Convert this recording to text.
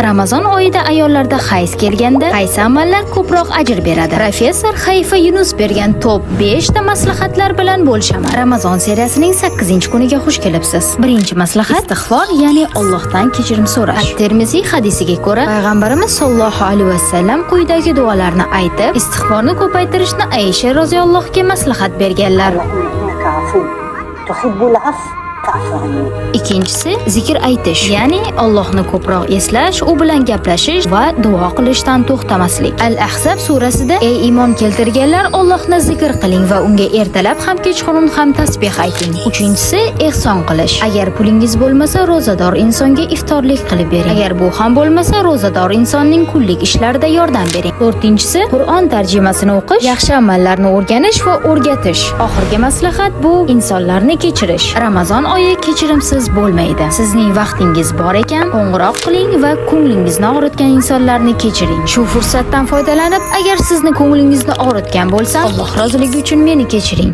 Ramazon oyida ayollarda hayz kelganda qaysi amallar ko'proq ajr beradi? Professor Hayfa Yunus bergan top 5 ta maslahatlar bilan bo'lishaman. Ramazon seriyasining 8-kuniga xush kelibsiz. Birinchi maslahat istig'for, ya'ni Allohdan kechirim so'rash. Termiziy hadisiga ko'ra, payg'ambarimiz sollallohu alayhi vasallam quyidagi duolarni aytib, istig'forni ko'paytirishni Aisha roziyallohga maslahat berganlar. اللهم إنك عفو تحب العفو فاعف عني. Ikkinchisi zikr aytish, ya'ni Allohni ko'proq eslash, u bilan gaplashish va duo qilishdan to'xtamaslik. Al-Ahzab surasida: "Ey iymon keltirganlar, Allohni zikr qiling va unga ertalab ham kechqurun ham tasbih ayting." Uchinchisi ehson qilish. Agar pulingiz bo'lmasa, ro'zador insonga iftorlik qilib bering. Agar bu ham bo'lmasa, ro'zador insonning kunlik ishlarida yordam bering. To'rtinchisi Qur'on tarjimasini o'qish, yaxshi amallarni o'rganish va o'rgatish. Oxirgi maslahat bu insonlarni kechirish. Ramazon oyi kechirimsiz bo'lmaydi. Sizning vaqtingiz bor ekan, qo'ng'iroq qiling va ko'nglingizni og'ritgan insonlarni kechiring. Shu fursatdan foydalanib, agar sizni ko'nglingizni og'ritgan bo'lsam, Alloh roziligi uchun meni kechiring.